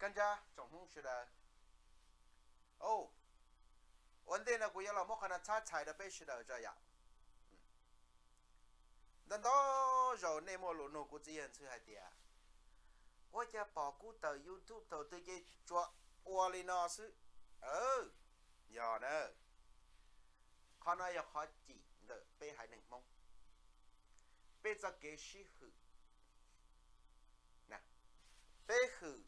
Kab ntsab tsoom Hmoob sawv daws, ua ntej no kuv yuav los muab qhov no txhab txhais rau peb sawv daws tso yom. Ntau ntau zaus nej muaj lus nug kuv txiv yawg ntxwv hais tias, ua cas pom kuv tawm YouTube thaum twg ces tsuas ua li no xwb. Yog na, qhov no yog qhov cim ntawm peb haiv neeg Hmoob, peb txoj kev sib hwm. Peb hwm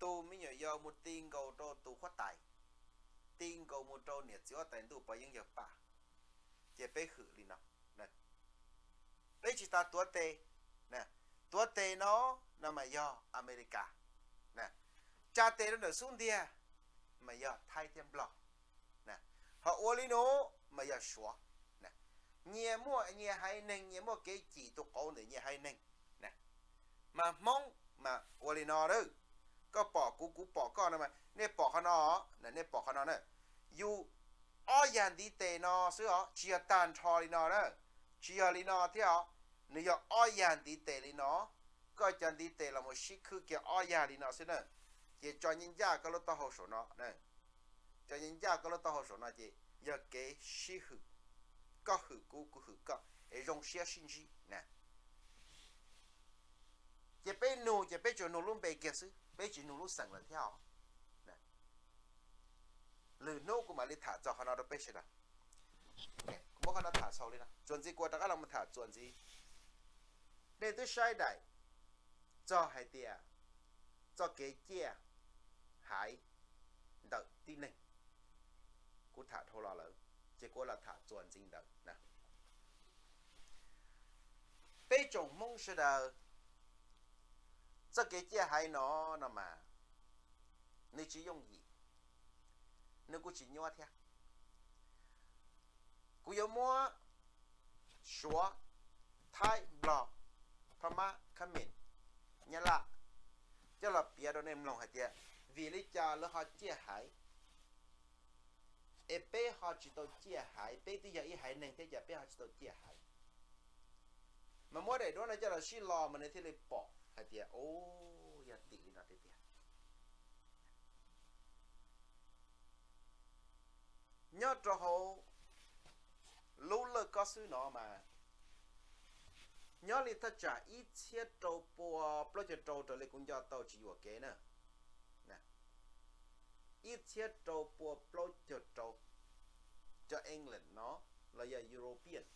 tus me nyuam yaus mus ti nkaus rau tus huab tais, ti nkaus mus rau niam txiv huab tais ntuj pog yeeb yawg paj, ces peb hwm li no. Peb tsis tas tuav tes, tuav tes no, no mas yog Amelikas, tsa tes rau ntawm xub ntiag mas yog Thaib thiab Nplog, ho ua li no mas yog Suav. Nyias muaj nyias haiv neeg, nyias muaj kev cim tus qauv ntawm nyias haiv neeg. Mas Hmoob mas ua li no na, koj pom kuv, kuv pom koj no mas nej pom qhov no, nej pom qhov no na. Yus ob yag ntiv tes no xwb os, tsis yog tag nrho li no na, tsis yog li no thiab os. Nws yog ob yag ntiv tes li no, koj cov ntiv tes los mus sib khwb kiag ob yag li no xwb na, ces tso nyiaj ncaj koj lub taub hau saum no, tso nyiaj ncaj koj lub taub hau saum no ces yog kev sib hwm, koj hwm kuv, kuv hwm koj es zoo siab sib ntsib na. Ces peb nug ces peb tsuas nug lub npe kiag xwb, peb tsis nug lub xeem lawm thiab os. Lwm hnub kuv mam li tham txog qhov no rau peb sawv daws. Kuv muab qhov no tham xaus li no, txuas ntxiv kuv rov qab los tham txuas ntxiv. Nej twb saib daim txog hais tias txoj kev ciaj haiv ntawm tib neeg, kuv tham dhau los lawm, ces kuv los tham txuas ntxiv ntawd na. Peb tsoom Hmoob sawv daws, txoj kev ciaj haiv no no mas nws tsis yooj yim, nws kuj tsis nyuaj thiab. Kuv yuav muab Suav, Thaib, Nplog, Phab Mab, Khab Mem, Nyab Laj coj los piav rau nej mloog hais tias vim li cas lawv ho ciaj haiv, es peb ho tsis tau ciaj haiv, peb twb yog ib haiv neeg thiab cas peb ho tsis tau ciaj haiv. Mas muab daim duab no coj los sib lo mas nws thiaj li pom hais tias, o, yog tim li no tiag tiag. Nyob rau hauv lub laj kob xwb no mas, nyob li thaj tsam ib txhiab rau pua plaub caug rau raws li kuv nco tau tsis yuam kev na, ib txhiab rau pua plaub caug rau, cov England no los yog European,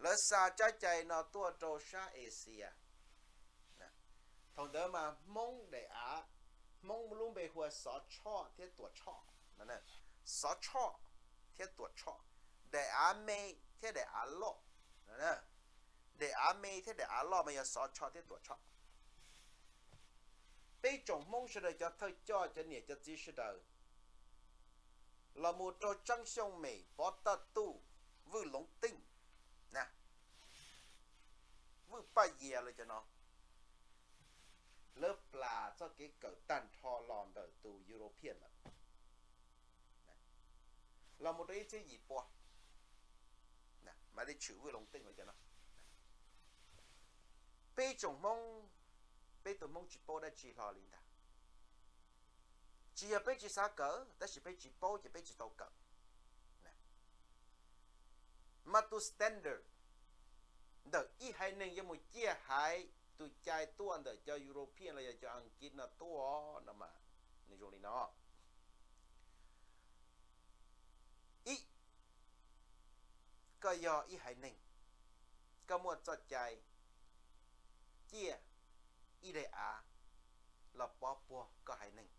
lawv xa tsab cai no tuaj rau sab Asia. Thaum ntawd mas Hmoob daim av, Hmoob lub npe hu ua Xov Tshoj thiab Tuam Tshoj, Xov Tshoj thiab Tuam Tshoj, daim av me thiab daim av loj, daim av me thiab daim av loj mas yog Xov Tshoj thiab Tuam Tshoj. Peb tsoom Hmoob sawv daws cov thawj coj cov niam cov txiv sawv daws los mus rau Tseeb Xyooj Mem, Pov Taj Tuj, Vwj Loov Teej, Vwj Paj Yias lawv cov no, lawv plam txoj kev kawm tag nrho los ntawm tus European lawm, los mus rau ib txhiab yim pua, mam li tshwm Vwj Loov Teej lawv cov no. Peb tsoom Hmoob, peb tus Hmoob tsis paub dab tsi hlo li ntag. Tsis yog peb tsis xav kawm tab sis peb tsis paub ces peb tsis tau kawm. Mas tus standard ntawm ib haiv neeg yuav mus ciaj haiv tus cai tuaj ntawm cov European los yog cov Askiv no tuaj no mas nws zoo li no. Ib, koj yog ib haiv neeg, koj muaj txoj cai ciaj ib daim av los pov puag koj haiv neeg.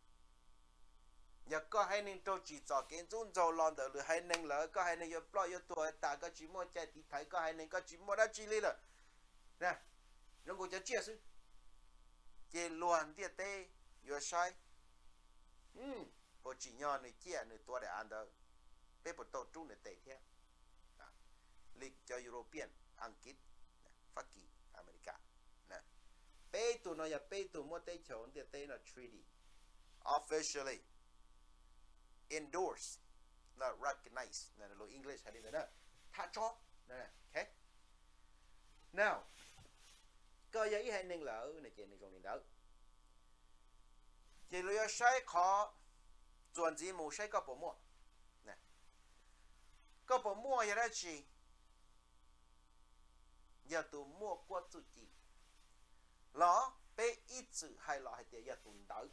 Yog koj haiv neeg raug tsim txom kev ntxub ntxaug los ntawm lwm haiv neeg lawm, koj haiv neeg yuav ploj yuav tuag tas, koj tsis muaj cai tiv thaiv koj haiv neeg, koj tsis muaj dab tsi li lawm, zoo nkaus cov tsiaj xwb, ces luag ntiaj teb yuav saib puas tsim nyog nws ciaj nws tuav daim av ntawd, peb puas tau rub nws tes thiab. Li cov European, Askiv, Fab Kis, Amelikas, peb tug no yog peb tug muab teb chaws ntiaj teb no treaty, officially endorse, no recognize, lus English hais li ntawd na, thaj tso. Now, koj yog ib haiv neeg lawm no ces nws zoo li ntawd. Ces luag yuav saib qhov, txuas ntxiv mus saib koj puas muaj. Koj puas muaj yog dab tsi? Yog tus muaj kuab txuj ci los peb ib txwm hais los hais tias yog tus ntawd.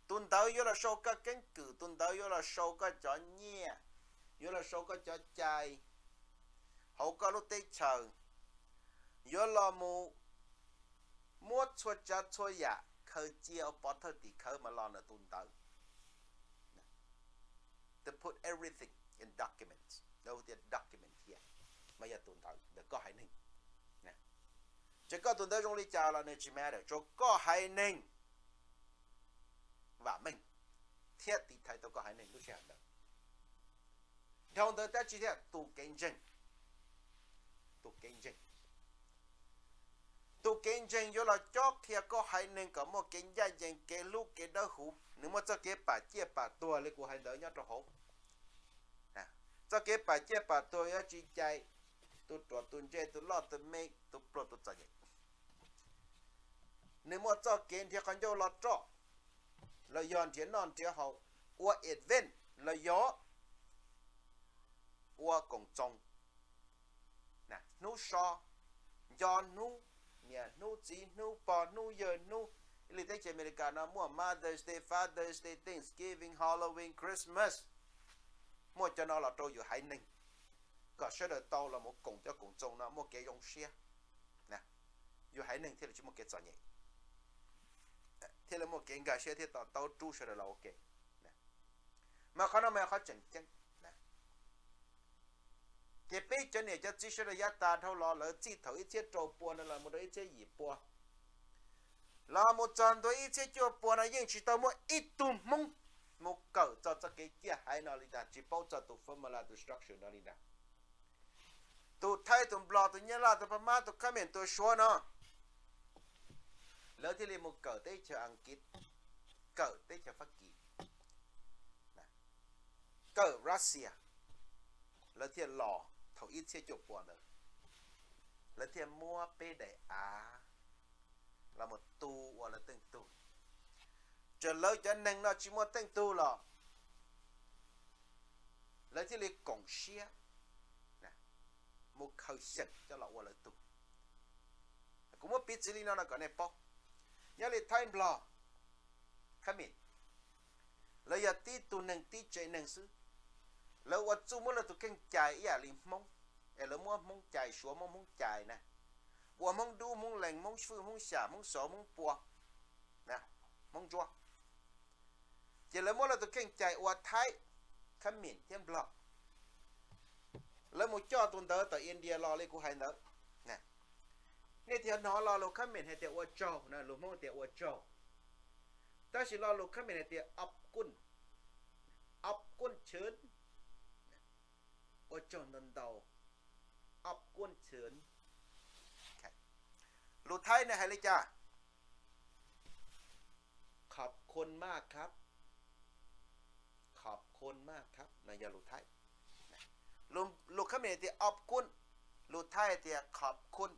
Tus ntawd yuav los sau koj keeb kwm, tus ntawd yuav los sau koj cov nyiaj, yuav los sau koj cov cai hauv koj lub teb chaws, yuav los mus muab txhua tsav txhua yam khaws cia ua pov thawj tim khawv mas los ntawm tus ntawd. To put everything in documents, tias document thiab, mas yog tus ntawd ntawm koj haiv neeg. Txawm koj tus ntawd zoo li cas los nws tsis matter, tsuas koj haiv neeg vam meej thiab tiv thaiv tau koj haiv neeg lub sij hawm ntawd. Dhau ntawd dab tsi thiab? Tus kev ntseeg. Tus kev ntseeg, tus kev ntseeg yuav los cob qhia koj haiv neeg kom muaj kev ncaj ncees, kev hlub, kev dawb huv. Nws muaj txoj kev pam ciaj pam tuag li kuv hais ntawd nyob rau hauv. Txoj kev pam ciaj pam tuag yuav tsis cais tus ruam tus ntse, tus loj tus me, tus pluag tus txom nyem. Nws muaj txoj kev nrhiav qhov ncauj los roj, los yog nrhiav noj nrhiav haus, ua event, los yog ua koom txoos, hnub so, nco hnub, niam hnub, txiv hnub, pog hnub, yawg hnub. Ib li teb chaws Amelikas no muaj Mother's Day, Father's Day, Thanksgiving, Halloween, Christmas. Muaj cov no los rau yus haiv neeg, kom sawv daws tau los mus koom cov koom txoos no muaj kev zoo siab, yus haiv neeg thiaj li tsis muaj kev txom nyem, thiaj li muaj kev nkag siab thiab to taub rub sawv daws los ua ke. Mas qhov no mas yog qhov tseem ceeb. Ces peb cov niam cov txiv sawv daws yav tas dhau los, lawv txij thaum ib txhiab rau pua no los mus rau ib txhiab yim pua, los mus txog ntua ib txhiab cuaj pua no yeej tsis tau muaj ib tug Hmoob mus kawm txog txoj kev ciaj haiv no li ntag, tsis paub txog tus formula, tus structure no li ntag. Tus Thaib, tus Nplog, tus Nyab Laj, tus Phab Mab, tus Khab Mem, tus Suav no, lawv thiaj li mus kawm teb chaws Askiv, kawm teb chaws Fab Kis, kawm Russia, lawv thiaj los thaum ib txhiab cuaj pua ntawd, lawv thiaj muab peb daim av los mus tu ua lawv teej tug. Txawm lawv cov neeg no tsis muaj teej tug los lawv thiaj li koom siab mus khaws xyeem coj los ua lawv tug. Kuv muab piv txwv li no no kom nej paub. Nyob li Thaib, Nplog, Khab Mem, lawv yog tib tug neeg tib tsev neeg xwb. Lawv ua txuj muab lawv tus kheej cais ib yam li Hmoob, es lawv muab Hmoob cais, Suav muab Hmoob cais na, ua Hmoob dub, Hmoob lees, Hmoob fwj, Hmoob xyam, Hmoob xov, Hmoob pua, Hmoob ntsuab. Ces lawv muab lawv tus kheej cais ua Thaib, Khab Mem thiab Nplog. Lawv mus coj tus ntawd tom India los li kuv hais ntawd. Nej thiaj hnov lo lus Khab Mem hais tias ua tsaug na, lus Hmoob tias ua tsaug. Tab sis lo lus Khab Mem hais tias ob kun, ob kun chwn, ua tsaug ntau ntau, ob kun chwn. Lus Thaib ne hais li cas? Khop khun maj khab, khop khun maj khab no yog lus Thaib. Lus Khab Mem tias ob kun, lus Thaib tias khop khun,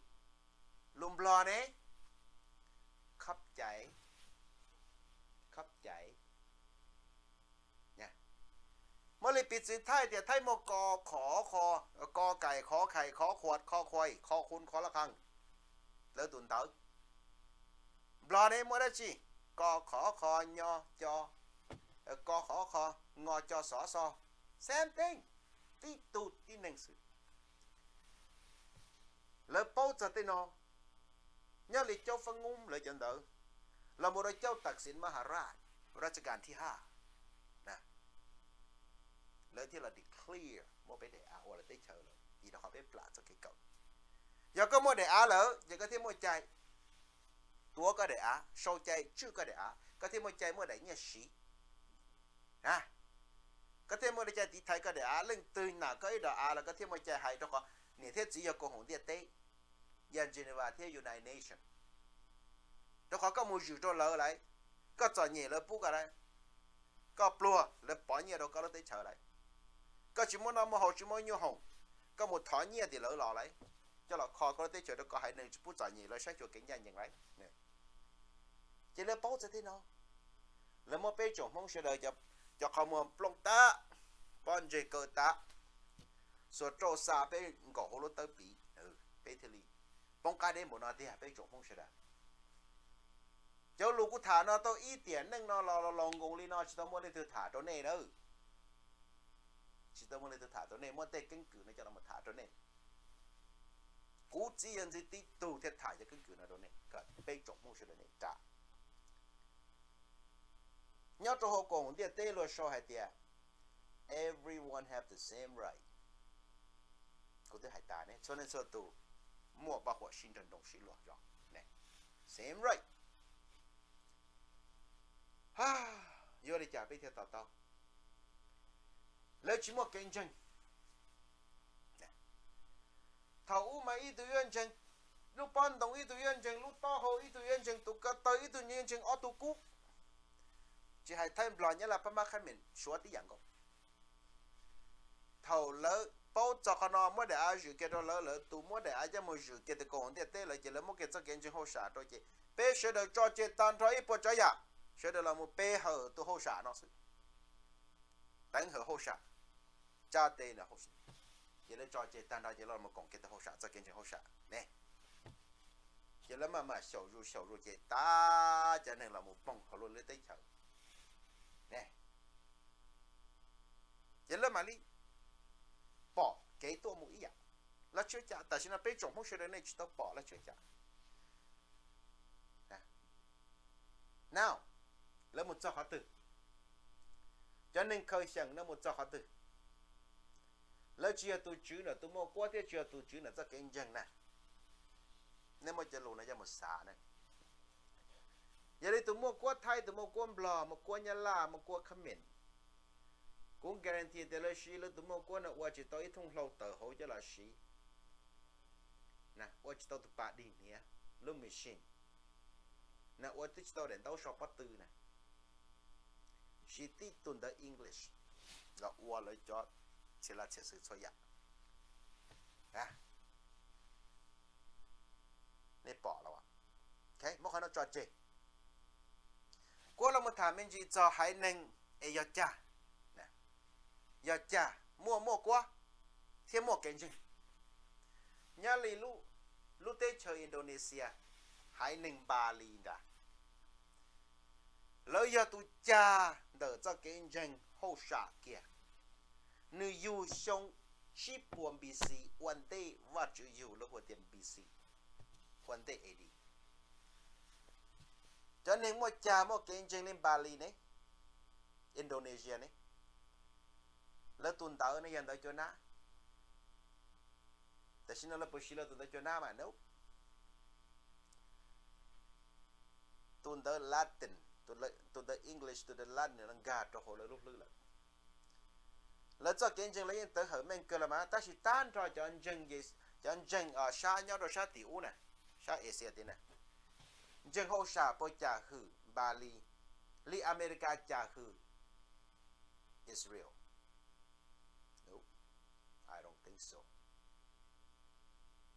lus Nplog ne, khab cais, khab cais. Muaj li piv txwv Thaib tias Thaib muaj ko khov kho, ko kais khov khais khov khuas kho khuais kho khun kho lab qhas, lawv tus ntawd. Nplog ne muaj dab tsi? Ko khov kho nyo co, ko khov kho ngo co xov xo, same thing, tib tug tib neeg xwb. Lawv paub txog tej no, nyob li Caub Fab Ngub lawv cov ntawd, los mus rau Caub Thaksin Maharaj, Raj Kas thib haj, lawv thiaj los declare muab peb daim av ua lawv teb chaws lawm vim rau qhov peb plam txoj kev kawm. Yog koj muaj daim av lawm ces koj thiaj muaj cai tuav koj daim av, sau cai tswj koj daim av, koj thiaj muaj cai muaj daim nyiaj siv. Koj thiaj muaj cai tiv thaiv koj daim av, leej twg nam koj ib daim av los koj thiaj muaj cai hais, rau qhov niam thiab txiv yog koom haum ntiaj teb, yog Geneva thiab United Nations. Rau qhov koj mus zwm rau lawv lawm, koj txom nyem lawv pub koj lawm, koj pluag lawv pov nyiaj rau koj lub teb chaws lawm, koj tsis muaj noj muaj haus tsis muaj nyuj hoom, koj mus thov nyiaj tim lawv los lawm, coj los kho koj lub teb chaws rau koj haiv neeg tsis pub txom nyem lawv saib xyuas kev ncaj ncees lawm. Ces lawv paub txog tej no. Lawv muab peb tsoom Hmoob sawv daws cov qhov muag plooj tag, pob ntseg kaw tag, xuas rau xa peb nkaum hauv lub tawb piv, peb thiaj li poob qab deb npaum no tiag peb tsoom Hmoob sawv daws. Cov lus kuv tham no tau ib tiam neej no los los nkoos li no tsis tau muaj leej twg tham rau nej nawb. Tsis tau muaj leej twg tham rau nej, muab tej keeb kwm no coj los tham rau nej. Kuv txiv yawg ntxwv tib tug thiaj tham cov keeb kwm no rau nej kom peb tsoom Hmoob sawv daws nej ram. Nyob rau hauv koom ntiaj teb luag sau hais tias everyone have the same right. Kuv twb hais tas ne, txhua leej txhua tus muaj paj huam sib nrog nroo sib luag zog. Same right. Yuav li cas peb thiaj to taub? Lawv tsis muaj kev ntseeg. Thaum ub mas ib tug yuav ntseeg lub pob ntoo, ib tug yuav ntseeg lub taub hau, ib tug yuav ntseeg tus ko taw, ib tug yuav ntseeg ob tug kub. Tsis hais Thaib Nplog Nyab Laj Phab Mab Khab Mem Suav tib yam nkaus. Thaum lawv paub txog qhov no muab daim av zwm kiag rau lawv, lawv tus muab daim av coj mus zwm kiag tus kaus hauv ntiaj teb lawm ces lawv muab kiag txoj kev ntseeg hauj sam rau ces peb sawv daws tso tseg tag nrho ib puas tsav yam, sawv daws los mus pe hawm tus hauj sam no xwb. Teev hawm hauj sam, tsa tes, ces lawv tso tseg tag nrho ces los mus koom kiag tus hauj sam txoj kev ntseeg hauj sam ne. Ces lawv maj mam xyaum zus xyaum zus ces tab cov neeg los mus poob hauv lub lub teb chaws ne. Ces lawv mam li pom kev tuaj mus ib yam. Lawv tsis ua cas, tam sim no peb tsoom Hmoob sawv daws nej tsis tau pom lawv tsis ua cas. Now, lawv mus txog qhov twg? Cov neeg khaws xyeem no mus txog qhov twg? Lawv tsis yog tus tswv ntawm tus muaj kuab thiab tsis yog tus tswv ntawm txoj kev ntseeg na. Nej muab cov lus no coj mus xav na. Yog li tus muaj kuab Thaib, tus muaj kuab Nplog, muaj kuab Nyab Laj, muaj kuab Khab Mem, kuv guarantee tias lawv siv lawv tus muaj kuab no ua tsis tau ib thooj hlau tawm hauv coj los siv. Ua tsis tau tus pas dig hniav, lub machine na, ua twb tsis tau daim ntaub so pob tw na. Siv tib tug ntawv English los ua lawv cov txhia laj txhia xwm txhua yam. Nej pom los, muab qhov no tso tseg. Kuv los mus tham me ntsis txog haiv neeg es yog cag, yog cag muaj muaj kuab thiab muaj kev ntseeg. Nyob li lub teb chaws Indonesia, haiv neeg Npali nrad, lawv yog tus cag ntawm txoj kev ntseeg hauj sam kiag. Nws yug xyoo tsib puas B C, ua ntej Vajtswv yug, lawv hu tias B C, ua ntej A D. Cov neeg muaj cag muaj kev ntseeg li Npali ne, Indonesia ne, lawv tus ntawv ne yog ntawv cua nab. Tam sim no lawv puas siv lawv tus ntawv cua nab mas? No. Tus ntawv Latin, tus ntawv English, tus ntawv Latin no nkag rau hauv lawv lub hlwb lawm. Lawv txoj kev ntseeg lawv yeej tawv hawm meej kawg los mas, tab sis tag nrho cov ntseeg, cov ntseeg sab nyob rau sab tim ub na, sab Asia tid na, ntseeg hauj sam puas cam hwm Npali li Amelikas cam hwm Israel? I don't think so.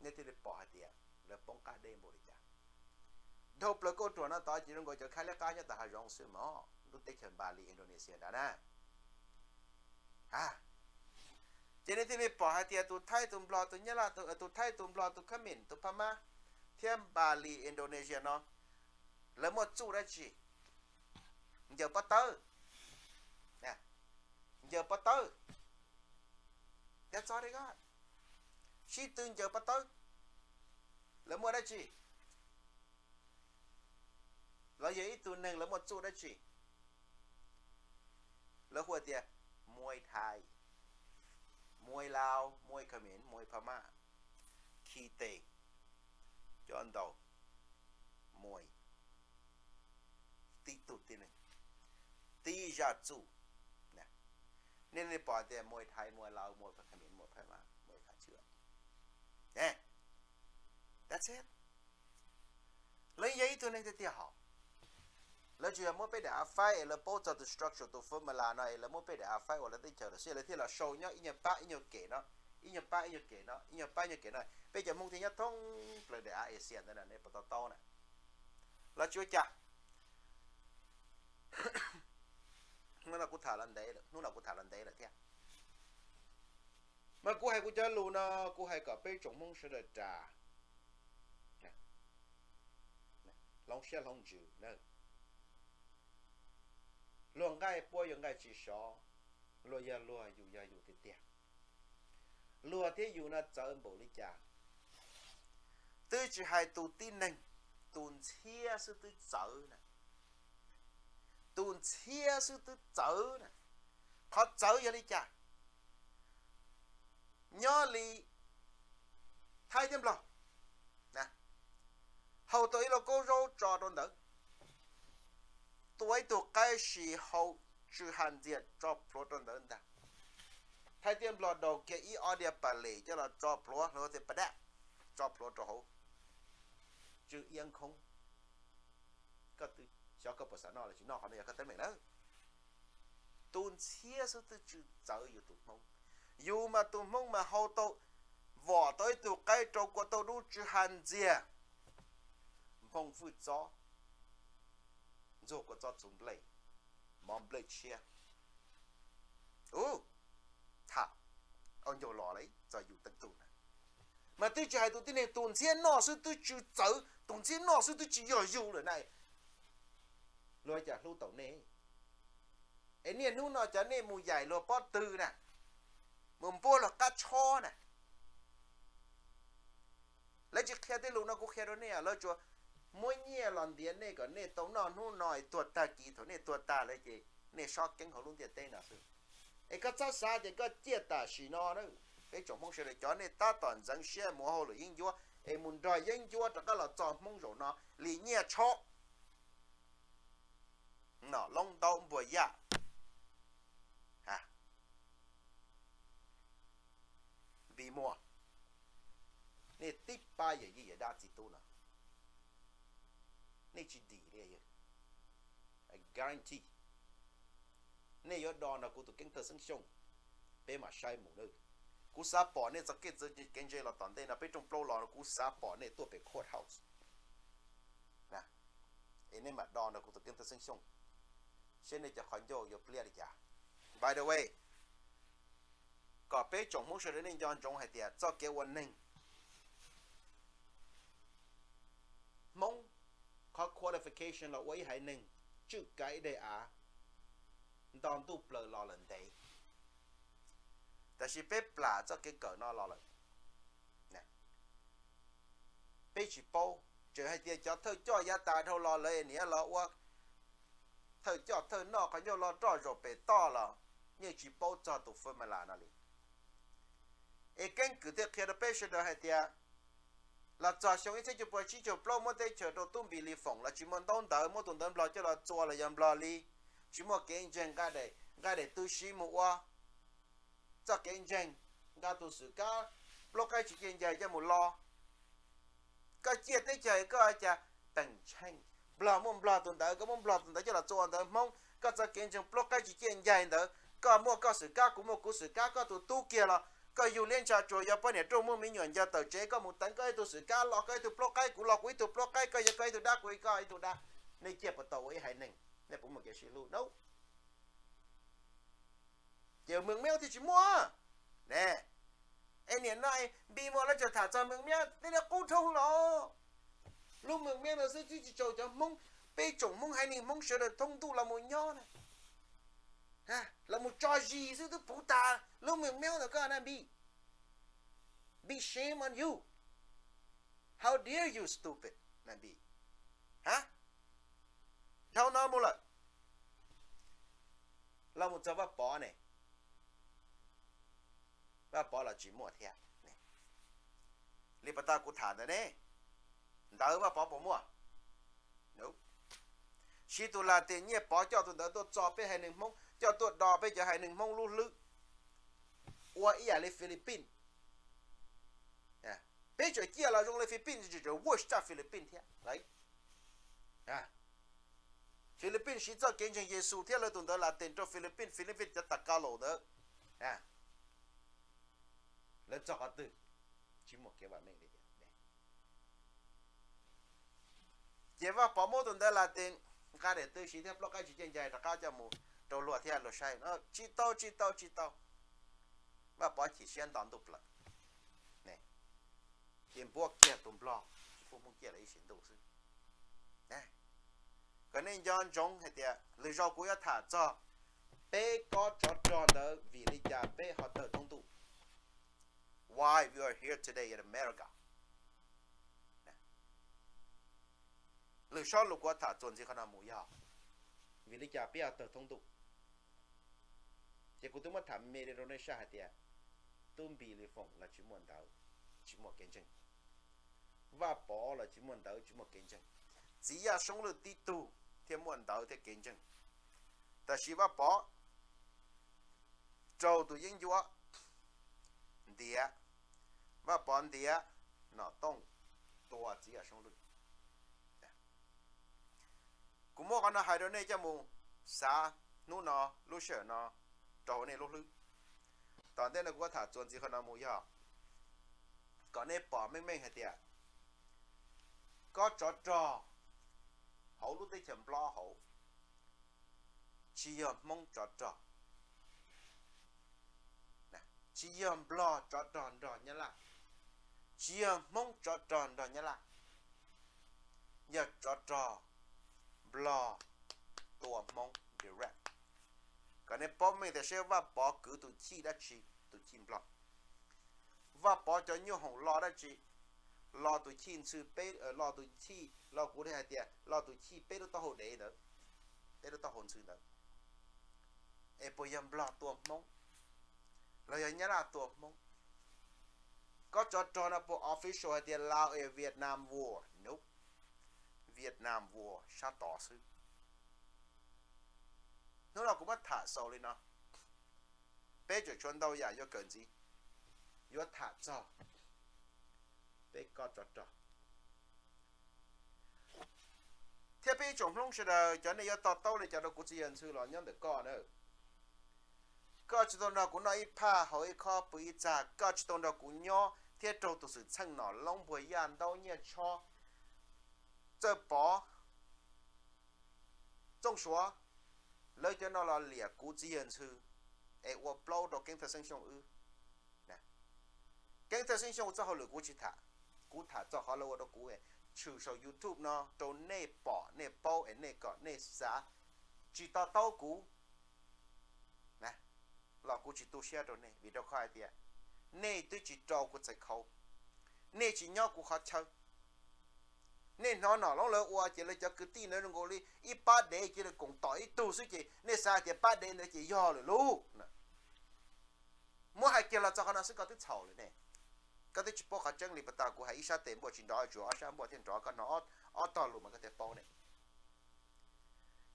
Nej thiaj li pom hais tias lawv poob qab deb npaum li cas. Dhau plaws kauj ruam no tod ces zoo nkaus cov khab liab qab nyob tom hav zoov xwb mog, lub teb chaws Npali Indonesia nrad na. Ces nej thiaj li pom hais tias tus Thaib tus Nplog tus Nyab Laj, tus Thaib tus Nplog tus Khab Mem tus Phab Mab thiab Npali Indonesia no, lawv muaj txuj dab tsi? Ncaws pob tawb. Ncaws pob tawb. Sib tw ncaws pob tawb. Lawv muaj dab tsi? Lawv yog ib tug neeg lawv muaj txuj dab tsi? Lawv hu tias Muay Thai, Muay Lao, Muay Khmer, Muay Phab Mab, khi tes, cov ntaus, Muay, tib tug tib neeg, tib zaj txuj. Nej li pom tias Muay Thai, Muay Lao, Muay Khmer, Muay Phab Mab, Muay Khmer. That's it. Lawv yog ib tug neeg tiag tiag hos. Lawv tsuas yog muab peb daim av faib es lawv paub txog tus structure, tus formula no es lawv muab peb daim av faib ua lawv teb chaws lawm xwb lawv thiaj los sau nyob ib nyuag pab ib nyuag kem no, ib nyuag pab ib nyuag kem no, ib nyuag pab ib nyuag kem no. Peb cov Hmoob thiaj nyob thoob plaws daim av Asia ntawd na, nej puas to taub na? Lawv tsis ua cas. Hnub no kuv tham los ntev lawm, hnub no kuv tham los ntev lawm thiab. Mas kuv hais kuv cov lus no, kuv hais kom peb tsoom Hmoob sawv daws ras, hloov siab hloov ntsws. Luag nqaij puab yuav nqaij tsis sov, luag yog luag, yus yog yus tiag tiag. Luag thiab yus no txawv npaum li cas, twb tsis hais tus tib neeg, tus ntxhiab xwb twb txawv na. Tus ntxhiab xwb twb txawv na. Qhov txawv yog li cas? Nyob li Thaib thiab Nplog, hau tau ib lauj kaub zaub tso rau ntawd, tua ib tug qaib sis hau tsw ha ntxiag tso plhuav rau ntawd ntag. Thaib thiab Nplog daus kiag ib ob diav pas les coj los tso plhuav, hluav taws pas daj, tso plhuav rau hauv, tsw iab nkhoob. Koj twb xyov koj puas xav noj los tsis noj, qhov no yog koj teeb meem na. Tus ntxhiab xwb twb tsw txawv yus tus Hmoob. Yus mas tus Hmoob mas hau tau, vom tau ib tug qaib rau kua tauj dub tsw ha ntxiag, nphoo fwj txob, ntxuag kua txob txhuv nplej, mov nplej tshiab. Ub, tham, au ncaug los lawm txog yus teej tug na. Mas twb tsis hais tus tib neeg, tus ntxhiab noj xwb twb tsw txawv, tus ntxhiab noj xwb twb tsis yog yus lawm na. Luag cas hlub tau nej? Es niaj hnub no cov nej mus yaim luag pob tw na, mus npuab luag qab tshob na. Lawv tsis qhia tej lus no kuv qhia rau nej, lawv tsuas muab nyiaj los ntiav nej kom nej tau noj hnub no es tuag tag kis thaum nej tuag tag lawm ces nej sob keeb hauv lub ntiaj teb no xwb. Es koj txhob xav tias koj ciaj tam sim no na. Peb tsoom Hmoob sawv daws cov nej tab tom ntxeev siab mus ua hauj lwm yeeb ncuab es mus nrog yeeb ncuab rov qab los txo Hmoob zaum no li nyiaj tshob, nom loob ntaub npuag yaj, Npis Muas, nej tib pab yawm yij yawm dab txiv tub no, nej tsis dim li. I guarantee nej yuav do nrog kuv tus Keeb Thawj Xeeb Xyooj, peb mam saib mus na. Kuv xav pom nej txoj kev ntse los tom ntej no, peb rooj plaub los kuv xav pom nej tuaj pem courthouse, es nej mam do nrog kuv tus Keeb Thawj Xeeb Xyooj, seb nej cov qhov ncauj yuav pliab li cas. By the way, kom peb tsoom Hmoob sawv daws nej nco ntsoov hais tias txoj kev ua neeg Hmoob, qhov qualification los ua ib haiv neeg tswj kav ib daim av nto ntuj plaws los lawm ntev, tab sis peb plam txoj kev kawm no los lawm. Peb tsis paub, tseem hais tias cov thawj coj yav tas dhau los lawv niaj los ua thawj coj thawj noj qhov ncauj los roj zaum pem toj los yeej tsis paub txog tus formula no li. Es keeb kwm thiaj qhia rau peb sawv daws hais tias los txog xyoo ib txhiab cuaj puas tsib caug plaub muab teb chaws rau tub Npis Lis Foom los tsis muaj ntaub ntawv, muab tus ntawd Nplog coj los txua los yog Nplog li, tsis muaj kev ntseeg, nqa daim tub siv mus ua txoj kev ntseeg, nqa tus xwm kab plaub qaib tsis ciaj ncaig coj mus lo. Koj ciaj teb chaws koj cas peem tsheej, Nplog muaj Nplog tus ntawd, koj muab Nplog tus ntawd coj los txua ua ntawd Hmoob, koj txoj kev ntseeg plaub qaib tsis ciaj ncaig ntawd, koj muaj koj xwm kab, kuv muaj kuv xwm kab, koj tus tub kiag los koj yug liab ntsha tsuas yog poj niam rooj muaj me nyuam nco tawm tsev, koj mus teev koj ib tug xwm kab los koj ib tug plaub qaib, kuv los kuv ib tug plaub qaib, koj yog koj ib tug dab, kuv yog koj ib tug dab, nej ciaj puas tau ua ib haiv neeg? Nej puas muaj kev sib hlub no? Ces Mws Miab thiaj tsis muaj ne. Es nim no Npis Muas lawv tseem tham txog Mws Miab, nej qub dhau los. Lub Mws Miab no xwb twb tsis tsaus cov Hmoob, peb tsoom Hmoob haiv neeg Hmoob sawv daws thoob ntuj los mus nyob na, los mus tso zis xwb twb puv tas lub Mws Miab ntawm koj na Npis. Big shame on you. How dare you, stupid, na Npis. Ha, dhau no mus lawm, los mus txog Vaj Pov ne, Vaj Pov los tsis muaj thiab. Li pas tag kuv tham ntawd ne, ntawv Vaj Pov puas muaj? Siv tus las tes nyiaj pov coj tus ntawd tuaj txo peb haiv neeg Hmoob, coj tuaj do peb cov haiv neeg Hmoob lub hlwb, ua ib yam li Philippines. Peb tseem ciaj los zoo li Philippines, tseem worse tshaj Philippines thiab. Philippines siv txoj kev ntseeg Yexus thiab lawv tus ntawv Latin rau Philippines, Philippines cov tas ka laus ntawd, lawv txog qhov twg tsis muaj kev vam meej li. Ces Vaj Pov muab tus ntawv Latin nqa daim tw siv thiab plaub qaib tsis ciaj ncai rov qab coj mus rau luag thiab luag saib, tsis tau, tsis tau, tsis tau. Vaj Pov chim siab nto ntuj plaws, ces npuab kiag tus Nplog, tsis pub Hmoob ciaj lawm ib sim ntuj xwb. Kom nej nco ntsoov hais tias lwm zaus kuv yuav tham txog peb kob tsov rog ntawd vim li cas peb ho tawg thoob ntuj. Why we are here today in America? Lwm sob lus kuv tham txuas ntxiv qhov no mus yog vim li cas peb ho tawg thoob ntuj. Ces kuv twb muab tham me li rau nej saib hais tias Tub Npis Lis Foom los tsis muaj ntawv, tsis muaj kev ntseeg. Vaj Pov los tsis muaj ntawv, tsis muaj kev ntseeg. Txiv Yaj Soob Lwj tib tug thiaj muaj ntawv thiab kev ntseeg. Tab sis Vaj Pov raug tus yeeb ncuab ntiav, Vaj Pov ntiav Nom Tooj tua Txiv Yaj Soob Lwj. Kuv muab qhov no hais rau nej coj mus xav hnub no, lub sij hawm no rau hauv nej lub hlwb. Tom ntej no kuv tham txuas ntxiv qhov no mus yog kom nej pom meej meej hais tias kob tsov rog hauv lub teb chaws Nplog hauv tsis yog Hmoob tsov rog, tsis yog Nplog tsov rog nrog Nyab Laj, tsis yog Hmoob tsov rog nrog Nyab Laj, yog tsov rog Nplog tua Hmoob direct. Kom nej paub meej tias seb Vaj Pov kwv tus chij dab tsi, tus chij Nplog. Vaj Pov cov nyuj hoom lo dab tsi, lo tus chij ntxhw peb, lo tus chij, lo kuv hais tias lo tus chij peb lub taub hau dev ntawd, peb lub taub hau ntxhw ntawd. Es puas yog Nplog tua Hmoob los yog Nyab Laj tua Hmoob? Kob tsov rog no puas official hais tias Lao es Vietnam War? Nope. Vietnam War sab tod xwb. Hnub no kuv muab tham xaus li no, peb tseem tshuav ntau yam yuav kawm ntxiv, yuav tham txog peb kob tsov rog. Thiab peb ib tsoom Hmoob sawv daws, cov nej yuav to taub li cas rau kuv txiv yawg ntxhw los nyob ntawm koj na. Koj tsis tau nrog kuv noj ib phaj haus ib khob pw ib txag, koj tsis tau nrog kuv nyob thiab raug tus xwm txheej Nom Loob, Npuag Yaj, Ntaub, Nyiaj Tshob, Txawj Pov, Txooj Suav, lawv cov no los liam kuv txiv yawg ntxhw es ua plaub rau Keeb Thawj Xeeb Xyooj wb. Keeb Thawj Xeeb Xyooj txoj hauj lwm kuv tsis tham, kuv tham txog qhov lawv ua rau kuv, tshwm saum YouTube no rau nej pom nej paub es nej kom nej xav. Tsis to taub kuv los kuv tsis tu siab rau nej, vim rau qhov hais tias nej twb tsis rau kuv txhais khau, nej tsis nyob kuv qhov chaw. Nej hnov Nom Loob lawv ua ces lawv cov kwv tij ntawd zoo nkaus li ib pab dev cia li koom tom ib tug xwb ces nej xav hais tias pab dev ntawd ces yog lawm lauj. Muab hais kiag los txog qhov no xwb koj twb txhaum lawm ne. Koj twb tsis paub qhov tseeb li, puas tas kuv hais ib sab tes npuaj tsis nrov, tsuas ob sab npuaj thiaj nrov, koj hnov ob tog lus mas koj thiaj paub ne.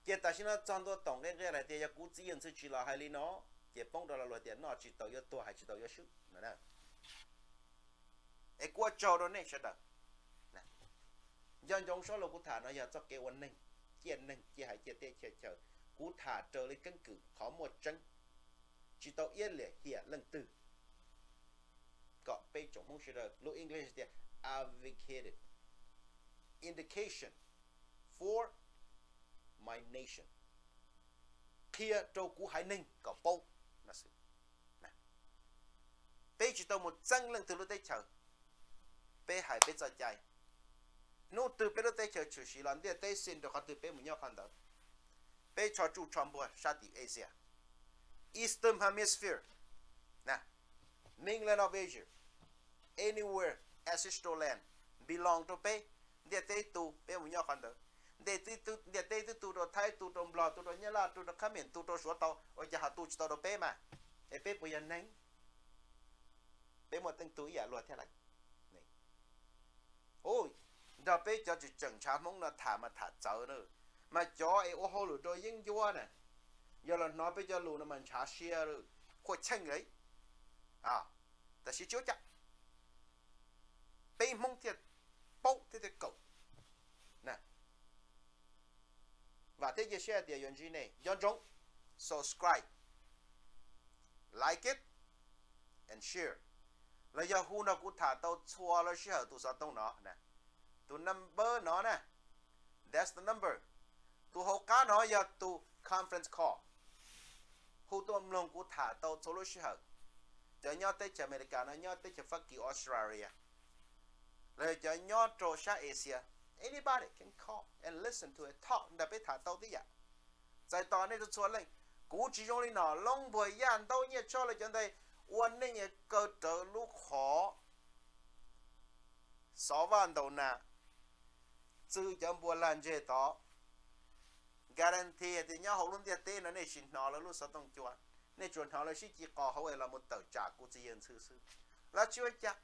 Ces tam sim no txog ntua toom nqi nqia hais tias yog kuv txiv yawg ntxhw tsis los hais li no, ces poob rau lo lus tias noj tsis tau yuav tuag, hais tsis tau yuav swb no. Es kuv ua tsaug rau nej sawv daws. Nco ntsoov sab lus kuv tham no yog txoj kev ua neeg, ciaj neeg, ciaj haiv ciaj teb ciaj chaw. Kuv tham raws li keeb kwm qhov muaj tseeb, tsis tau iab liam hiam leej twg. Kom peb tsoom Hmoob sawv daws, lus English tias advocated, indication for my nation, qhia rau kuv haiv neeg kom paub no xwb. Peb tsis tau mus txeeb leej twg lub teb chaws, peb hais peb txoj cai. Hnub twg peb lub teb chaws tshwm sim los ntiaj teb xij rau qhov twg peb mus nyob qhov ntawd. Peb tsho tsuj tsho npuag sab tim Asia, Eastern Hemisphere, Mainland of Asia, anywhere, ancestral land, belong rau peb. Ntiaj teb tu peb mus nyob qhov ntawd. Ntiaj teb twb tu rau Thaib, tu rau Nplog, tu rau Nyab Laj, tu rau Khab Miam, tu rau Suav tau, ua cas ho tu tsis tau rau peb mas? Es peb puas yog neeg? Peb muaj teej tug ib yam luag thiab lawm. Nrog peb cov tsis tseem ntshav Hmoob no tham mas tham txawv na, mas cov es ua hauj lwm rau yeeb ncuab na, yog los hnov peb cov lus no mas ntshav sia, qhuaj cheej li. Tab sis tsis ua cas, peb Hmoob thiaj paub thiab thiaj kawm. Vam thiab cia siab tias yuav ntsib nej, nco ntsoov subscribe, like it and share, los yog hu nrog kuv tham tau txhua lub sij hawm tus xov tooj no, tus number no na, that's the number. Tus hauv qab no yog tus conference call, hu tuaj mloog kuv tham tau txhua lub sij hawm. Cov nyob teb chaws Amelikas no, nyob teb chaws Fab Kis, Australia, los yog cov nyob rau sab Asia, anybody can call and listen to it talk ntawm peb tham tau tib yam. Txais tos nej txhua txhua leej. Kuv tsis zoo li no, Loob Npuag, Yaj Ntaub, Nyiaj Tshob lawv cov ntawd ua neej kaw rawv lub qhov xov vaj ntaus nas, txwv cov npua lag ntseg tod, guarantee tias nyob hauv lub ntiaj teb no nej tsis hnov lawv lub xov tooj cua, nej tsuas hnov lawv sib ci qos hauv es los mus tawm tsam kuv txiv yawg ntxhw xwb. Lawv tsis ua cas.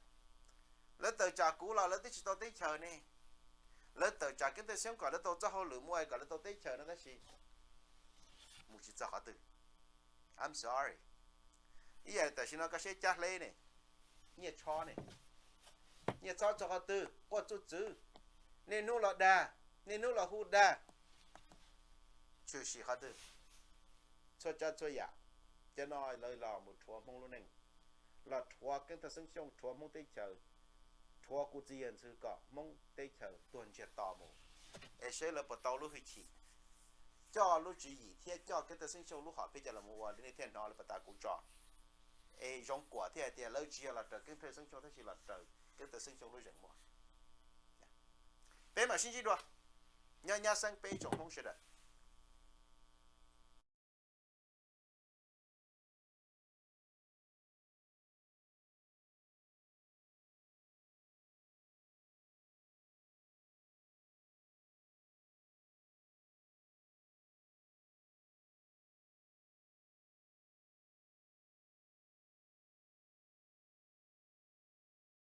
Lawv tawm tsam kuv los lawv twb tsis tau teb chaws ne. Lawv tawm tsam Keeb Thawj Xyooj kom lawv tau txoj hauj lwm muaj es kom lawv tau teb chaws no tab sis mus tsis txog qhov twg. I'm sorry. Ib yam tam sim no koj saib Cab Hleb ne, Nyiaj Tshob ne, Nyiaj Tshob txog qhov twg quaj txuj txwv, niaj hnub los dag, niaj hnub los hu dag, tshwm sim qhov twg? Txhua tsav txhua yam, cov no lawv los mus rhuav Hmoob lub neej, los rhuav Keeb Thawj Xeeb Xyooj, rhuav Hmoob teb chaws, rhuav kuv txiv yawg ntxhw kom Hmoob teb chaws tuag ntsiag to mus. Es saib lawv puas tau lub hwj chim coj lub tswv yim thiab coj Keeb Thawj Xeeb Xyooj lub hom phiaj coj los mus ua li nej thiaj hnov lawv pas tas kuv tso. Es zoo kuam thiab hais tias lawv tsis yog los raws Keeb Thawj Xeeb Xyooj tab sis los raws Keeb Thawj Xeeb Xyooj lub zeem muag. Peb mam sib ntsib dua. Nyob nyab xeeb peb tsoom Hmoob sawv daws.